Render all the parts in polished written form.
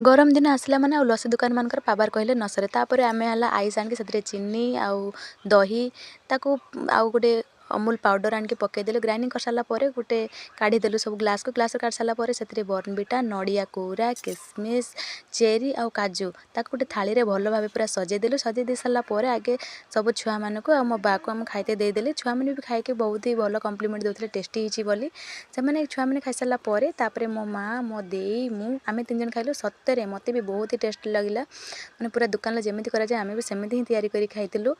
ଗରମ ଦିନ ଆସିଲା ମାନେ ଆଉ ଲସି ଦୋକାନମାନଙ୍କର ପାୱାର କହିଲେ ନ ସରେ। ତାପରେ ଆମେ ହେଲା ଆଇସ୍ ଆଣିକି ସେଥିରେ ଚିନି ଆଉ ଦହି, ତାକୁ ଆଉ ଗୋଟେ ଅମୁଲ ପାଉଡ଼ର ଆଣିକି ପକାଇଦେଲୁ। ଗ୍ରାଇଣ୍ଡିଙ୍ଗ କରିସାରିଲା ପରେ ଗୋଟେ କାଢ଼ିଦେଲୁ ସବୁ ଗ୍ଲାସ୍କୁ। ଗ୍ଲାସ୍ରେ କାଢ଼ି ସାରିଲା ପରେ ସେଥିରେ ବର୍ନଭିଟା, ନଡ଼ିଆ କୋରା, କିସମିସ୍, ଚେରି ଆଉ କାଜୁ, ତାକୁ ଗୋଟେ ଥାଳିରେ ଭଲ ଭାବେ ପୁରା ସଜେଇଦେଲୁ। ସଜେଇ ଦେଇ ସାରିଲା ପରେ ଆଗେ ସବୁ ଛୁଆମାନଙ୍କୁ ଆଉ ମୋ ବାକୁ ଆମେ ଖାଇତେ ଦେଇଦେଲି। ଛୁଆମାନେ ବି ଖାଇକି ବହୁତ ହି ଭଲ କମ୍ପ୍ଲିମେଣ୍ଟ ଦେଉଥିଲେ, ଟେଷ୍ଟି ହେଇଛି ବୋଲି। ସେମାନେ ଛୁଆମାନେ ଖାଇସାରିଲା ପରେ ତାପରେ ମୋ ମା, ମୋ ଦେଇ, ମୁଁ, ଆମେ ତିନି ଜଣ ଖାଇଲୁ। ସତରେ ମୋତେ ବି ବହୁତ ହି ଟେଷ୍ଟ ଲାଗିଲା। ମାନେ ପୁରା ଦୋକାନରେ ଯେମିତି କରାଯାଏ, ଆମେ ବି ସେମିତି ହିଁ ତିଆରି କରି ଖାଇଥିଲୁ।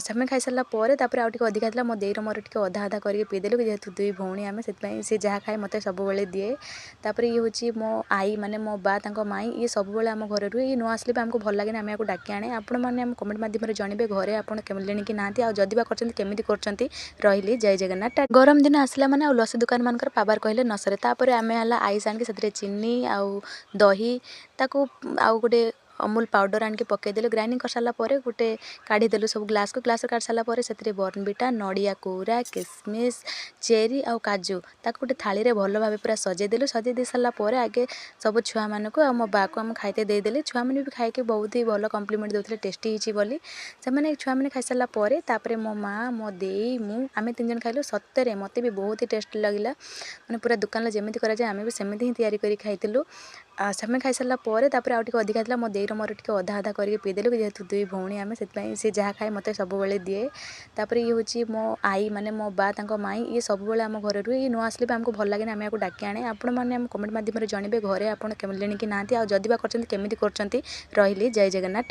ସେମାନେ ଖାଇସାରିଲା ପରେ ତାପରେ ଆଉ ଟିକେ ଅଧିକା ଥିଲା, ମୋ ଦେଇର ମୋର ଟିକେ ଅଧା ଅଧା କରିକି ପିଇଦେଲୁ। ଯେହେତୁ ଦୁଇ ଭଉଣୀ ଆମେ, ସେଥିପାଇଁ ସେ ଯାହା ଖାଏ ମୋତେ ସବୁବେଳେ ଦିଏ। ତାପରେ ଇଏ ହେଉଛି ମୋ ଆଈ, ମାନେ ମୋ ବା ତାଙ୍କ ମାଇଁ। ଇଏ ସବୁବେଳେ ଆମ ଘରେ ରୁହେ। ଇଏ ନ ଆସିଲେ ବି ଆମକୁ ଭଲ ଲାଗେନି, ଆମେ ୟାକୁ ଡାକି ଆଣେ। ଆପଣମାନେ ଆମ କମେଣ୍ଟ ମାଧ୍ୟମରେ ଜଣିବେ, ଘରେ ଆପଣ କଲେଣି କି ନାହାନ୍ତି, ଆଉ ଯଦି ବା କରିଛନ୍ତି, କେମିତି କରୁଛନ୍ତି। ରହିଲି, ଜୟ ଜଗନ୍ନାଥ। ଗରମ ଦିନ ଆସିଲା ମାନେ ଆଉ ଲସି ଦୋକାନମାନଙ୍କର ପାୱାର କହିଲେ ନ ସରେ। ତାପରେ ଆମେ ହେଲା ଆଇସ୍ ଆଣିକି ସେଥିରେ ଚିନି ଆଉ ଦହି, ତାକୁ ଆଉ ଗୋଟେ ଅମୁଲ ପାଉଡ଼ର ଆଣିକି ପକାଇଦେଲୁ। ଗ୍ରାଇଣ୍ଡିଙ୍ଗ କରିସାରିଲା ପରେ ଗୋଟେ କାଢ଼ିଦେଲୁ ସବୁ ଗ୍ଲାସ୍କୁ। ଗ୍ଲାସ୍ରେ କାଢ଼ି ସାରିଲା ପରେ ସେଥିରେ ବର୍ନଭିଟା, ନଡ଼ିଆ କୋରା, କିସମିସ୍, ଚେରି ଆଉ କାଜୁ, ତାକୁ ଗୋଟେ ଥାଳିରେ ଭଲ ଭାବେ ପୁରା ସଜେଇଦେଲୁ। ସଜେଇ ଦେଇ ସାରିଲା ପରେ ଆଗେ ସବୁ ଛୁଆମାନଙ୍କୁ ଆଉ ମୋ ବାକୁ ଆମେ ଖାଇତେ ଦେଇଦେଲି। ଛୁଆମାନେ ବି ଖାଇକି ବହୁତ ହି ଭଲ କମ୍ପ୍ଲିମେଣ୍ଟ ଦେଉଥିଲେ, ଟେଷ୍ଟି ହେଇଛି ବୋଲି। ସେମାନେ ଛୁଆମାନେ ଖାଇସାରିଲା ପରେ ତାପରେ ମୋ ମା, ମୋ ଦେଇ, ମୁଁ, ଆମେ ତିନି ଜଣ ଖାଇଲୁ। ସତରେ ମୋତେ ବି ବହୁତ ହି ଟେଷ୍ଟ ଲାଗିଲା। ମାନେ ପୁରା ଦୋକାନରେ ଯେମିତି କରାଯାଏ, ଆମେ ବି ସେମିତି ହିଁ ତିଆରି କରି ଖାଇଥିଲୁ। ସେମାନେ ଖାଇସାରିଲା ପରେ ତାପରେ ଆଉ ଟିକେ ଅଧିକା ଥିଲା, ମୋ ଦେଇର ମୋର ଟିକେ ଅଧା ଅଧା କରିକି ପିଇଦେଲୁ। ଯେହେତୁ ଦୁଇ ଭଉଣୀ ଆମେ, ସେଥିପାଇଁ ସେ ଯାହା ଖାଏ ମୋତେ ସବୁବେଳେ ଦିଏ। ତାପରେ ଇଏ ହେଉଛି ମୋ ଆଈ, ମାନେ ମୋ ବା ତାଙ୍କ ମାଇଁ। ଇଏ ସବୁବେଳେ ଆମ ଘରେ ରୁହେ। ଇଏ ନ ଆସିଲେ ବି ଆମକୁ ଭଲ ଲାଗେନି, ଆମେ ୟାକୁ ଡାକି ଆଣେ। ଆପଣମାନେ ଆମ କମେଣ୍ଟ ମାଧ୍ୟମରେ ଜଣିବେ, ଘରେ ଆପଣ କଲେଣି କି ନାହାନ୍ତି, ଆଉ ଯଦି ବା କରିଛନ୍ତି, କେମିତି କରୁଛନ୍ତି। ରହିଲି, ଜୟ ଜଗନ୍ନାଥ।